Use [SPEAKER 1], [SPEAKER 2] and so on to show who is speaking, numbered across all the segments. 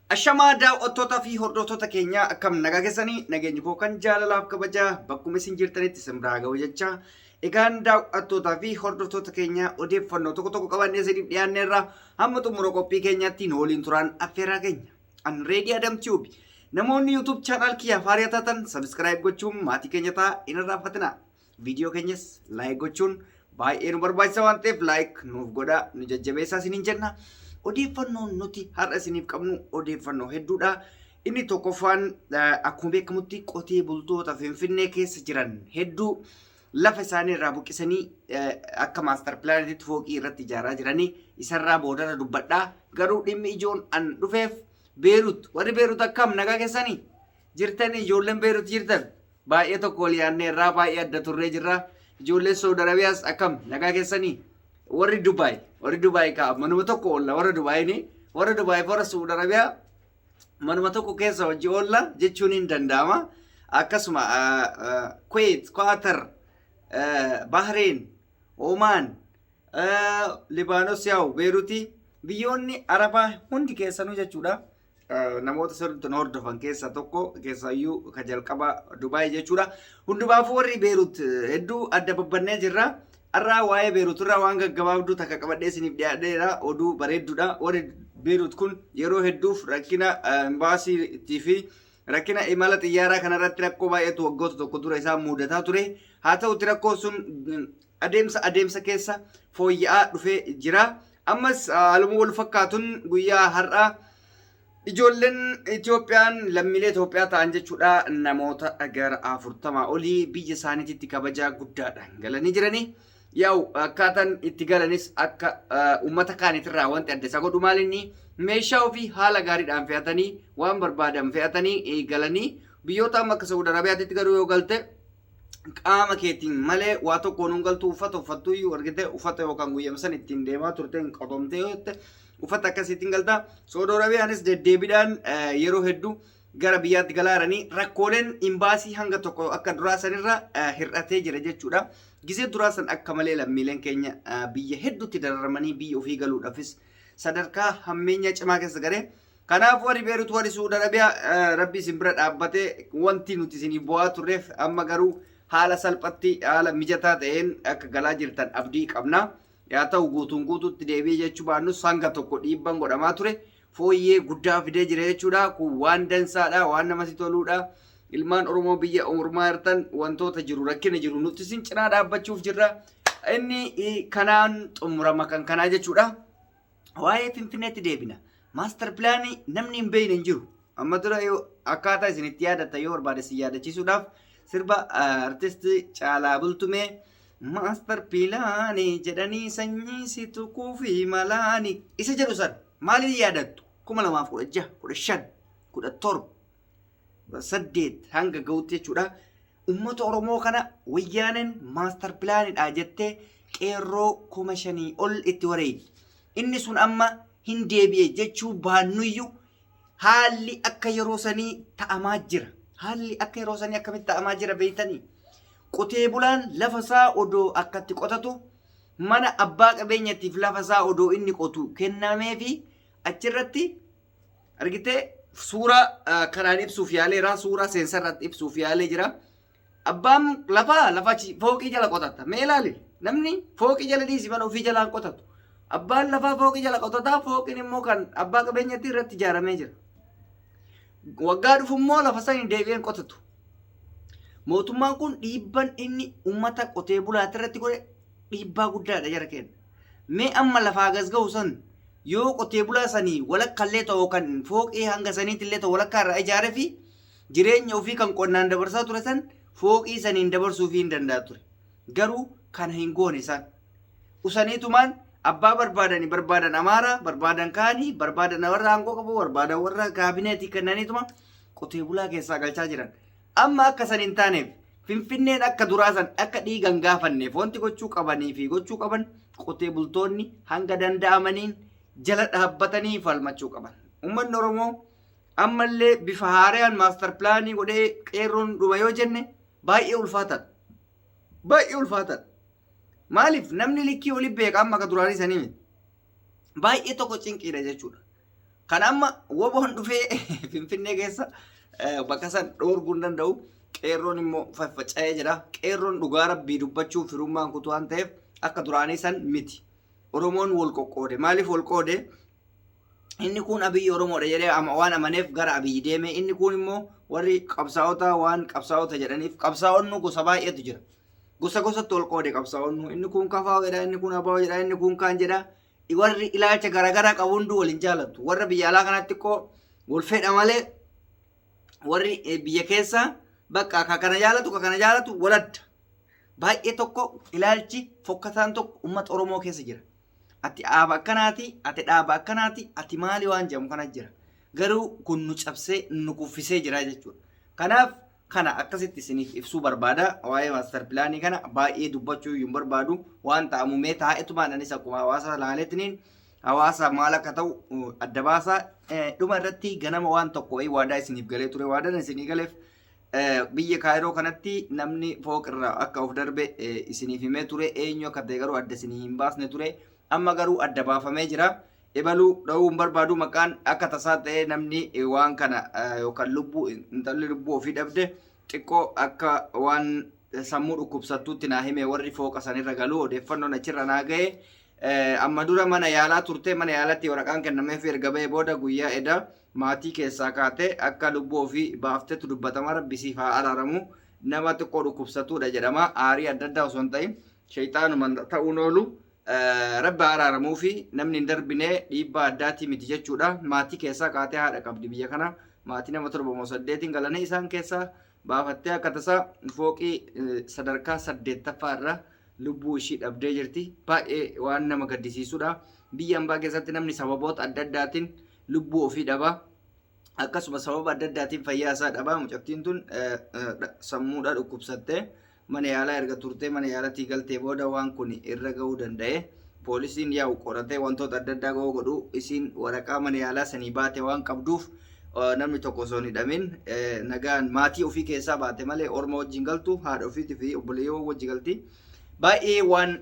[SPEAKER 1] Ashamaa daawwattoota fi hordoftoota keenyaa akkam nagaa keessanii nageenyi koo kan jaalalaaf kabajaa bakkuma isin jirtanitti isin biraa ga'u jecha egaan daawwattootaa fi hordoftoota keenyaa odeeffannoo tokko tokko qabannee isiniif dhiyaanneerra hamma xumura qophii keenyaatti nu waliin turaan affeeraa keenya. An Reedii Adam Tube. Namoonni YouTube channel kiyyaaf haaraa taatan subscribe gochuun maatii keenya ta'aa hin irraanfatinaa. Viidiyoo keenyas like gochuun baay'ee nu barbaachisa waan ta'eef like nuuf godhaa nu jajjabeessaa isiniin jenna. Odeeffannoon nuti har'a isiniif qabnu odeeffannoo hedduudha. Inni tokkoffaan akkuma beekamutti qotee bultoota Finfinnee keessa jiran hedduu lafa isaanii irraa buqqisanii akka maastar pilaanetitti fooqii irratti ijaaraa jiranii isarraa boodarra dubbadhaa. Garuu dhimmi ijoon an dhufeef Beerut warri Beerut akkam nagaa keessanii jirtanii ijoolleen Beerut jirtan baay'ee tokko wal yaadnee irraa baay'ee adda turree jirra. Ijoolleen Saudi Arabiyaas akkam nagaa keessanii warri Dubaay warri Dubaay kaa manuma tokko oolla warra Dubaayini warra Dubaay warra Saudi Arabiyaa manuma tokko keessa hojii oolla jechuun hin danda'ama. Akkasuma Kuwait, Qatar, Bahrain, Oman, Libaanos yaa'u Beeruti biyyoonni Arabaa hundi keessanuu jechuudha. Namoota sirriitti nu hordofan keessaa tokko keessaayyuu ka jalqaba Dubaay jechuudha. Hundumaafuu warri Beerut hedduu adda babbannee jirra. Har'aa waa'ee Beerut irraa waan gaggabaabduu takka qabadhee isiniif dhiyaadheera. Oduu bareedduudha. Warri Beerut kun yeroo hedduuf rakkina imbaasiitii fi rakkina imala xiyyaaraa kanarratti rakkoo baay'eetu waggoota tokko dura isaan mudataa ture. Haa ta'utti rakkoon sun adeemsa adeemsa keessa fooyya'aa dhufee jira. Ammas haaluma wal fakkaatuun guyyaa har'aa ijoolleen Itoophiyaan lammiilee Itoophiyaa ta'an jechuudha namoota gara 40 olii biyya isaaniitti kabajaa guddaadhaan galanii jiranii. Yaa'u akkaataan itti galanis akka uummata kaanitirraa wanti adda isa godhu maal inni meeshaa ofii haala gaariidhaan fe'atanii waan barbaadan fe'atanii galanii biyyoota amma akka Saudi Arabiyaatti garuu yoo galte qaama keetiin malee waa tokkoon hin galtu uffata uffattu iyyuu argite uffata yookaan guyyama san ittiin deemaa turte hin qotomte yoo jette uffata akkasiitiin galta. Saudi Arabiyaanis deddeebiidhaan yeroo hedduu gara biyyaatti galaa jiranii rakkooleen imbaasii hanga tokko akka duraa sanirra hir'atee jira jechuudha. Gizee duraa san akka malee lammiileen keenya biyya hedduutti dararamanii biyya ofii galuudhaafis sadarkaa hammeenya cimaa keessa galee Kanaaf warri Beerut warri Suudi Arabiyaa rabbi isin bira dhaabbatee wanti nuti isiniif bu'aa turreef amma garuu haala salphatti haala mijataa ta'een akka galaa jirtan abdii qabna. Yaa ta'u guutuun guutuutti deebi'ee jechuu baannus hanga tokko dhiibban godhamaa ture fooyyee guddaa fidee jira jechuudha. Kun waan dansaadha waan namatti toluudha. Ilmaan Oromoo biyya ormaa jirtan wantoota jiru rakkina jiru nuti isin cinaa dhaabbachuuf jirra. Inni kanaan xumurama kan kanaa jechuudha. Waa'ee Finfinneetti deebina. Maastar pilaanii namni hin beekne hin jiru. Amma dura yoo akkaataa isin itti yaadattan yoo barbaade isin yaadachiisuudhaaf sirba artisti Caalaa Bultumee maastar pilaanii jedhanii sanyii si tuquu fi malaanii isa jedhu san maaliin yaadattu? 2016, 15, 17, 8 hanga ga'utti jechuudha. Uummata Oromoo kana wayyaaneen maastar pilaanidha jettee qeerroo 5,000 ol itti wareegi. Inni sun amma hin deebi'e jechuu baannuyyuu haalli akka yeroo sanii ta'amaa jira. Haalli akka yeroo sanii akkamitti ta'amaa jira beektanii? Qotee bulaan lafa isaa odoo akkatti qotatu mana abbaa qabeenyatiif lafa isaa odoo inni qotu kennameefi achirratti Argitee suuraa kanaan ibsuuf yaaleera. Suuraa seensarratti ibsuuf yaalee jira. Abbaan lafaa lafa fooqii jala qotata. Mee ilaali namni fooqii jala dhiisi mana ofii jalaan qotatu. Abbaan lafaa fooqii jala qotataa fooqiin immoo kan abbaa qabeenyatti irratti ijaaramee jira. Waggaa dhufu immoo lafa sanii deebi'een qotatu. Mootummaan kun dhiibban inni uummata qotee bulaati irratti godhe dhiibbaa guddaadha jara keenya. Mee amma lafaa gas gahu san yoo qotee bulaa sanii walakkallee ta'u kan fooqii hanga saniitillee ta'u walakkaa irraa ijaaree fi jireenya ofii kan qonnaan dabarsaa ture san fooqii saniin dabarsuufii hin danda'a ture. Garuu kana hin goone isaan. Usaniitumaan abbaa barbaadanii barbaadan Amaaraa, barbaadan kaanii, barbaadan warra aangoo qabu, barbaadan warra kaabineetii kennaniituma qotee bulaa keessaa galchaa jiran. Amma akka san hin taaneef Finfinneen akka duraa san akka dhiiga hin gaafanneef wanti gochuu qabanii fi gochuu qaban qotee bultoonni hanga danda'amaniin jala dhaabbatanii falmachuu qaban. Uummanni Oromoo ammallee bifa haarayaan maastar pilaanii godhee qeerroon dhuma yoo jenne baay'ee ulfaataadha. Baay'ee ulfaataadha. Maaliif namni likkii olii beeka amma akka duraanii sanii miti. Baay'ee tokko cinqiidha jechuudha. Kan amma woboon dhufee Finfinnee keessa bakka san dhoorguu hin danda'u. Qeerroon immoo faffaca'ee jira. Qeerroon dhugaa rabbii dubbachuuf firummaan kutu waan ta'eef akka duraanii san miti. Oromoon wal qoqqoode. Maaliif wal qoode? Inni kun Abiyyi Oromoodha jedhee waan amaneef gara Abiyyi deeme. Inni kun immoo warri qabsaa'ota waan qabsaa'ota jedhaniif qabsaa'onni gosa baay'eetu jira. Gosa gosatti wal qoode qabsaa'onni. Inni kun KFO jedha, inni kun ABO jedha, inni kun kaan jedha. Warri ilaalcha garaagaraa qabu hunduu wal hin jaalattu. Warra biyya alaa kanatti xiqqoo wal fedha malee warri biyya keessaa bakka ka kana jaalatu ka kana jaalatu wal adda. Baay'ee tokko ilaalchi fokkataan tokko uummata Oromoo keessa jira. Ati dhaaba akkanaati, ati dhaaba akkanaati, ati maali waan jedhamu kana jira. Garuu kun nu cabsee nu kuffisee jira jechuudha. Kanaaf kana akkasitti isiniif ibsuu barbaada. Waa'ee maastar pilaanii kana baay'ee dubbachuu hin barbaadu. Waan ta'amu mee taa'etumaan anis akkuma hawaasa laaleetiniin hawaasa maal akka ta'u adda baasaa. Dhuma irratti ganama waan tokko wayii waadaa isiniif galee ture. Waadaan isinii galeef biyya Kaayiroo kanatti namni fooqirraa akka of darbe isiniif himee ture. Eenyu akka ta'e garuu adda isinii hin baasne ture. Amma garuu adda baafamee jira. Ebaluu dha'uu hin barbaadu maqaan akka tasaa ta'ee namni waan kana yookaan lubbuu intalli lubbuu ofii dhabde xiqqoo akka waan sammuu dhukkubsattuutti naa hime warri fooqa sanirra galu odeeffannoon achirra naa ga'e. Amma dura mana yaalaa turte mana yaalatti waraqaan kennameef erga ba'e booda guyyaa eda maatii keessaa kaate akka lubbuu ofii baaftetu dubbatama rabbi siif haa araaramu nama xiqqoo dhukkubsattuudha jedhama aarii adda addaa osoo hin ta'in shayxaanuma ta'uun oolu. Rabbi haa araaramuufi namni hin darbine dhiibbaa addaatii miti jechuudha. Maatii keessaa kaatee haadha qabdi biyya kana. Maatii nama torba moo saddeetiin galanii isaan keessaa baafattee akka tasaa fooqii sadarkaa saddeettaffaa irra lubbuu ishii dhabdee jirti. Baay'ee waan nama gaddisiisudha. Biyya ambaa keessatti namni sababoota adda addaatiin lubbuu ofii dhaba. Akkasuma sababa adda addaatiin fayyaa isaa dhaba. Mucattiin tun sammuudha dhukkubsattee mana yaalaa erga turtee mana yaalatii galtee booda waan kun irra ga'uu danda'e. Poolisiin yaa'u qoratee wantoota adda addaa ga'uu godhu isiin waraqaa mana yaalaa sanii baate waan qabduuf namni tokko osoo hin hidhamin nagaan maatii ofii keessaa baate malee orma wajjin galtu haadha ofiitii fi obboleeyyan wajji galti. Baay'ee waan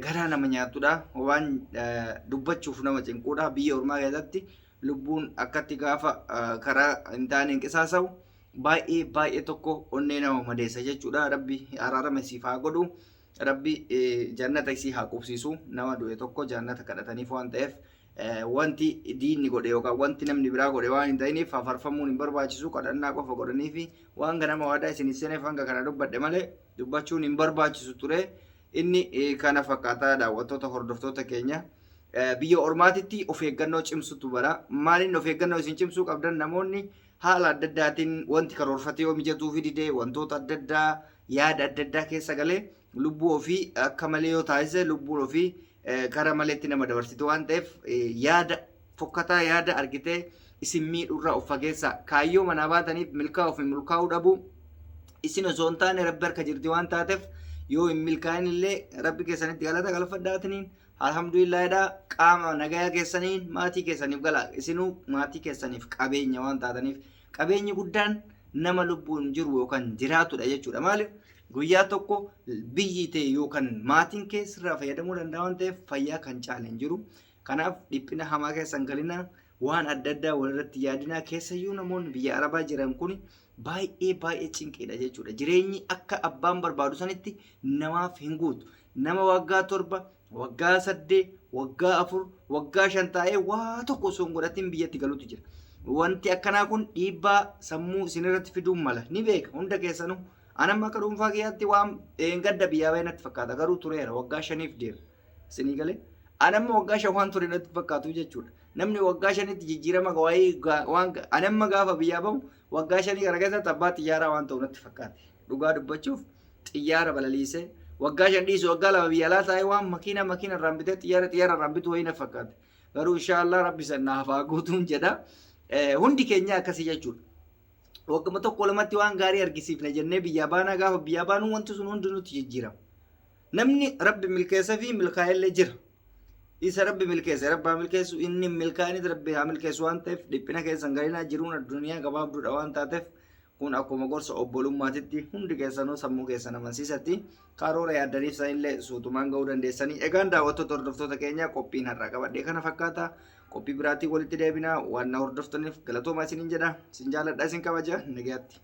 [SPEAKER 1] garaa nama nyaatudha. Waan dubbachuuf nama cinquudha. Biyya ormaa keessatti lubbuun akkatti gaafa karaa hin taane hin qisaasamu. Baay'ee baay'ee tokko onnee nama madeessa jechuudha. Rabbi araarama isiif haa godhu. Rabbi jannata isii haa qubsiisu. Nama du'e tokko jannata kadhataniif waan ta'eef wanti diinni godhe yookaan wanti namni biraa godhe waan hin ta'iniif hafarfamuun hin barbaachisu. Kadhannaa qofa godhaniifi waan ganama waadaa isin seeneef hanga kana dubbadhe malee dubbachuun hin barbaachisu ture. Inni kana fakkaataa daawwattoota hordoftoota keenya. Biyya ormaatitti of eeggannoo cimsutu bara. Maaliin of eeggannoo isin cimsuu qabdan namoonni haala adda addaatiin wanti karoorfate yoo mijatuufi dide wantoota adda addaa yaada adda addaa keessa galee lubbuu ofii akka malee yoo taasise lubbuun ofii kara maleetti nama dabarsiti waan ta'eef yaada fokkataa yaada argitee isin miidhurraa of fageessaa. Kaayyoo manaa baataniif milkaa'uu fi milkaa'uu dhabuu isin osoo hin taane rabbi harka jirti waan taateef yoo hin milkaa'in illee rabbi keessanitti galata galfadhaatiniin Alhamdulillah qaama nagaya keessaniin maatii keessaniif gala. Isinuu maatii keessaniif qabeenya waan taataniif qabeenyi guddaan nama lubbuun jiru yookaan jiraatudha jechuudha. Maaliif guyyaa tokko biyyi ta'e yookaan maatiin kee sirraa fayyadamuu danda'a waan ta'eef fayyaa kan caale hin jiru. Kanaaf dhiphina hamaa keessa hin galinaa waan adda addaa walirratti yaadinaa keessayyuu namoonni biyya arabaa jiran kun baay'ee baay'ee cinqiidha jechuudha. Jireenyi akka abbaan barbaadu sanitti namaaf hin guutu. Nama waggaa 7, waggaa 8, waggaa 4, waggaa 5 taa'ee waa tokko osoo hin godhatin biyyatti galutu jira. Wanti akkanaa kun dhiibbaa sammuu isinirratti fiduun mala. Ni beeka hunda keessanuu. An amma akka dhuunfaa kiyyaatti waan gadda biyyaa bahee natti fakkaata. Garuu tureera waggaa 5f deema. Isinii galee? An amma waggaa 5 waan ture natti fakkaatu jechuudha. Namni waggaa 5tti jijjiirama waa'ee waan an amma gaafa biyyaa bahu waggaa 5 kana keessatti abbaa xiyyaaraa waan ta'u natti fakkaate. Dhugaa dubbachuuf xiyyaara balaliisee waggaa 5 dhiisu waggaa 2 biyya alaa taa'ee waan makiina makiina irraan bitee xiyyaara xiyyaara irraan bitu wayii natti fakkaate. Garuu inshaallah rabbi san naaf haa guutuun jedha. Hundi keenya akkasii jechuudha. Wagguma tokko lamatti waan gaarii argisiifna jennee biyyaa baanaa gaafa biyyaa baanuu wanti sun hundi nutti jijjiirama. Namni rabbi milkeessa fi milkaa'ellee jira. Isa rabbi milkeesse rabbi haa milkeessu inni milkaa'init rabbi haa milkeessu waan ta'eef dhiphina keessan galinaa jiruun addunyaa gabaabduudha waan taateef kun akkuma gorsa obbolummaatitti hundi keessanuu sammuu keessan amansiisatti karoora yaaddaniif sanillee suutumaan ga'uu dandeessanii. Egaan daawwattoota hordoftoota keenya qophiin har'aa qabadhee kana fakkaata. Qophii biraatiin walitti deebina. Waan na hordoftaniif galatoomaa isiniin jedha. Isin jaaladha, isin kabaja. Nagayaatti.